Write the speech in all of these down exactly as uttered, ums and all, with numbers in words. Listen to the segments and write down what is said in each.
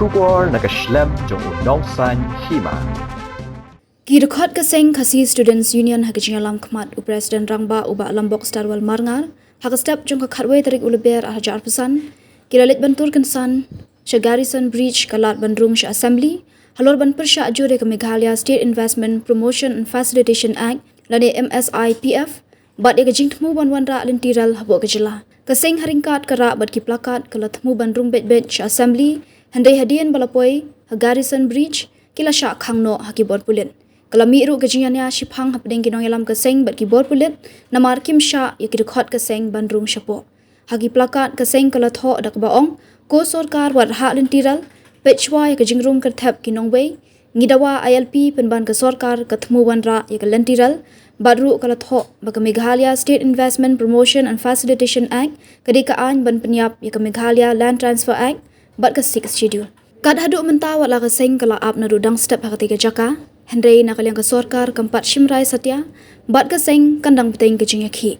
Khubor na ka shlem jong u Nongsaiñ Hima. Ki dkhot ka seng Khasi Students Union ha ka jingïalam khmat u President Rangbah u Bah Lambok Starwell Marngar, ha ka step jong ka khatwei tarik u Lber arhajar arphew san, ki la leit ban tur kynsan sha Garrison Bridge, ka lad ban rung sha Assembly halor ban pyrshah jur ïa ka Meghalaya State Investment Promotion and Facilitation Act lane M S I P F, bad ïa ka jingthmu ban wanrah lynti rel hapoh ka jylla. Ka seng ha ryngkat ka rah bad ki plakat ka la thmu ban rung beit beit sha Assembly, hynrei hadien ba la poi ha Garrison Bridge, ki la shah khang noh ha ki bor pulit. Ka la mih ruh ka jingïania shiphang hapdeng ki nongïalam ka seng bad ki bor pulit, namar kim shah ïa ki dkhot ka seng ban rung shapoh. Ha ki plakat ka seng ka la thoh da kaba ong, ko sorkar, wat rhah lynti rel, peit shwa ïa ka jingrung kyrthep ki nongwei. Ngi dawa I L P pynban ka sorkar ka thmu wanrah ïa ka lynti rel, bad ruh ka la thoh ba ka Meghalaya State Investment Promotion and Facilitation Act ka dei ka aiñ ban pynïap ïa ka Meghalaya Land Transfer Act bad ka Sixth Schedule. Kat haduh mynta wat la ka seng ka la ap naduh dang step ha katei ka jaka, hynrei na ka liang ka sorkar kam pat shim rai satia, bad ka seng kan dang bteng ka jingïakhih.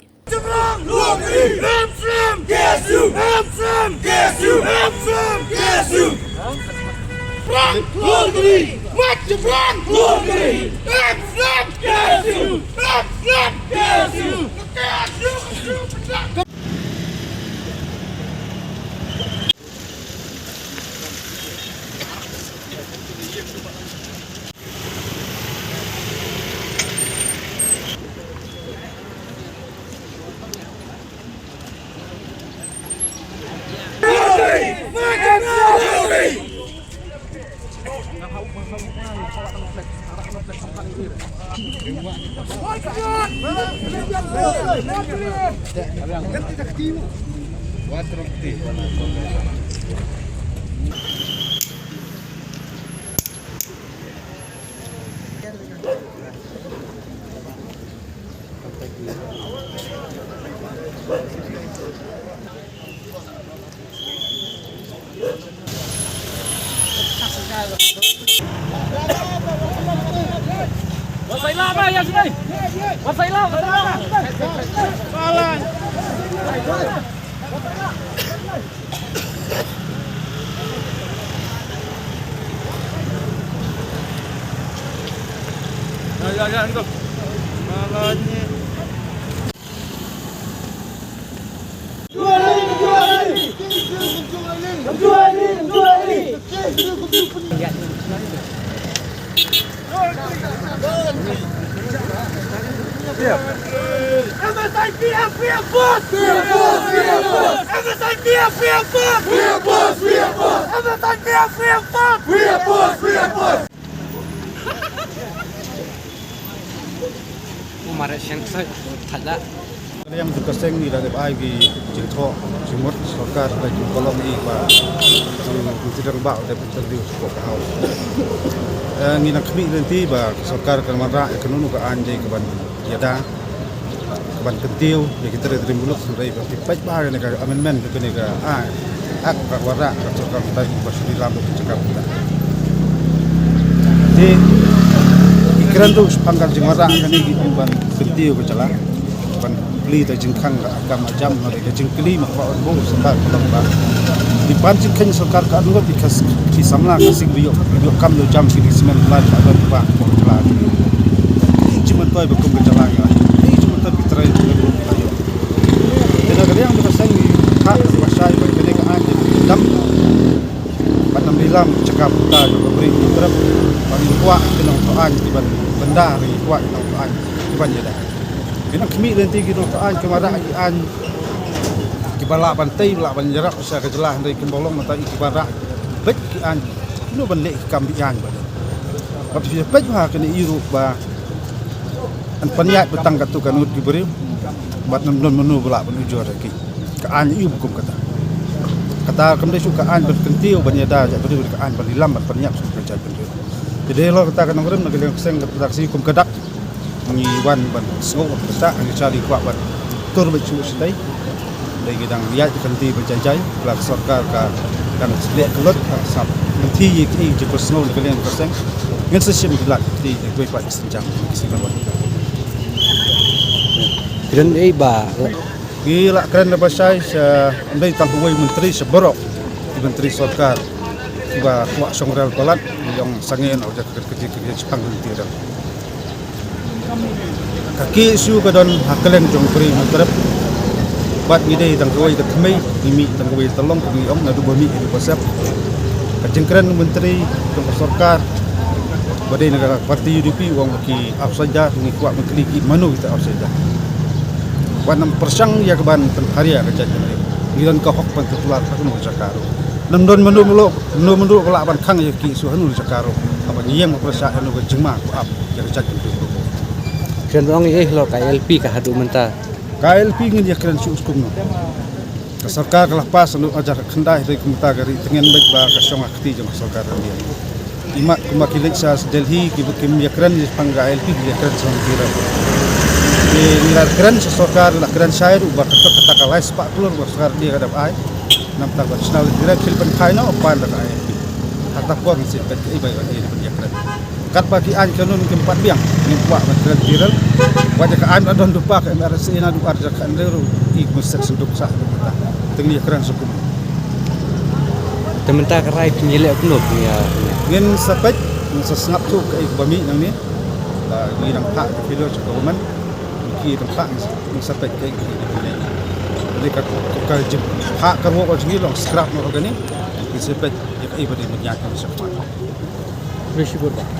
M S I P F, we oppose! We oppose! We oppose! M S I P F, we oppose! We oppose! We oppose! M S I P F, we oppose! We oppose! We oppose! Umar Seng Sai, Thada. Ka liang jong ka seng ngi la dep ai ki jingthoh jingmut sorkar da jingpynlong ïa ba jong ki dang ba dep interview sha ka House. Eh, ngi nang khmih lynti ba ka sorkar kan wanrah ïa kano kano ka aiñ dei ka ban ïada, ka ban kyntiew ïa ki trai trai muluk, hynrei ba phi peit ba kane ka amendment, kane ka, ah, Act ka wanrah ka sorkar mynta ba shu lilam ka jaka mynta. Te ki kren ruh shaphang ka jingwanrah kane ki ong ban kyntiew ka jylla, ban plie da jingkhang ka kam ka jam, hynrei ka jingkylli ma ka ba ong bun shisha ka long ba ki ban jingkheiñ sorkar ka ong ba ki khas ki samla ka sing ba ïoh, ïoh kam ïoh jam, ki dei smen ba ka ba ka ba ka jylla. Ki jingmyntoi ba kum ka jylla ka ïoh, ki jingmyntoi ki trai ki ïoh. Te na ka liang ba ka seng ngi khot ba shai ba kane ka aiñ dei ban dam, ban dam lilam jaka bynta jong ka bri ka trep, ba ngi kwah ki nongthoh aiñ ki ban bynda, ngi kwah ki nongthoh aiñ ki ban ïada. Ngi nang khmih lynti ki nongthoh aiñ ki wanrah ki aiñ kiba lah ban tei, lah ban ïarap sha ka jylla, hynrei kim long, mynta ki wanrah beit ki aiñ, kumno ban leh ki kam ba ïaid ba dei. Bad phi peit ba kane ïa ruh ba Yn pynïaid ba tang katto katne ki briew bad ym don mano ba lah ban ujor ïa ki. Ka aiñ ïa u ba kum kata. Kata kam dei shuh ka aiñ ban kyntiew ban ïada ïa briew, ka aiñ ban lilam ban pynïap shuh ka jaitbynriew. Te dei halor kata ka nongrim na ka liang ka seng kata ka sngi kum ka dak ngi wan ban sngew kata, ngi shah ri kwah ban tur beit shuh shatei. Dei ngi dang ïaid ka kynti ba jai jai, la ka sorkar ka dang leh ka lut, ka sap. Ngi ti ïa ki jingpynsngew na ka liang ka seng. Ngin sa shim ki lad ki dei kiwei pat ki sienjam ki sienjam. Kren ei ba. Ngi la kren na ba shai sha, ym dei tang uwei u myntri, sha baroh ki myntri sorkar. Kiba kwah shong rel palat, ngi ong sangeh noh ïa ka kyrkieh kyrkieh shaphang lynti rel. Ka K S U ka don ha kylleng jong Bri Hynñiewtrep. Bad ngi dei tang kawei ka kmie, ngi mih tang kawei ka long, ngi ong naduh ba mih haduh ba sep. Ka jingkren u myntri jong ka sorkar ba dei na ka parti U D P u ong ki outsider, ngi kwah ban kylli ki mano kita outsider. Wat nym pyrshang ïa ka ban pynpharia ka jaitbynriew. Ngi don ka hok ban pynpaw ha kano ka jaka ruh. Nym don mano mano, mano mano ba lah ban khang ïa ka K S U ha kano ka jaka ruh. Haba ngi ïeng ban pyrshah ïa kano ka jingma ka ap ïa ka jaitbynriew. Kren ong ïa halor ka I L P ka haduh mynta. Ka I L P ngin ïa kren shuh shuh kumno. Ka sorkar ka la pass ha u hajar khyndai, hynrei kumta ka ri tngen beit ba ka shong ha kti jong ka sorkar India. Imat kumba ki leit sha Delhi, ki, kim ïa kren shaphang ka I L P, ki ïa kren shaphang ki ra. Ki ngi la kren sha sorkar, la kren shai ruh ba kato kata ka lai spah klur ba sorkar India ka dep ai. Namar ba national grid khil pynkhai noh ban da ka I L P. Hato por ngin sa peit kaei ba i ban ïa kren. Katba ki aiñ kanun kim pat biang, ngim kwah ban kren detail. Wat ïa ka aiñ ba don lypa ka M R S A naduh ar hajar khathynriew ruh, i kumno shet senduk sah duk kata. Te ngin ïa kren sha kumno. Te mynta ka rai phin ïaleh kumno phin ïa. Ngin sa peit, ngin sa sngap shuh kaei kaba mih nangne. Ba ngi dang phah ka failure to government. Ki dang phah, ngin sa peit kaei kaba mih nangne. Lada ka, ka jingphah ka ruh ka jingïalong scrap noh kane. Ngin sa peit ïa kaei ba dei ban ïa ka sa khmat. Khublei shibun bah.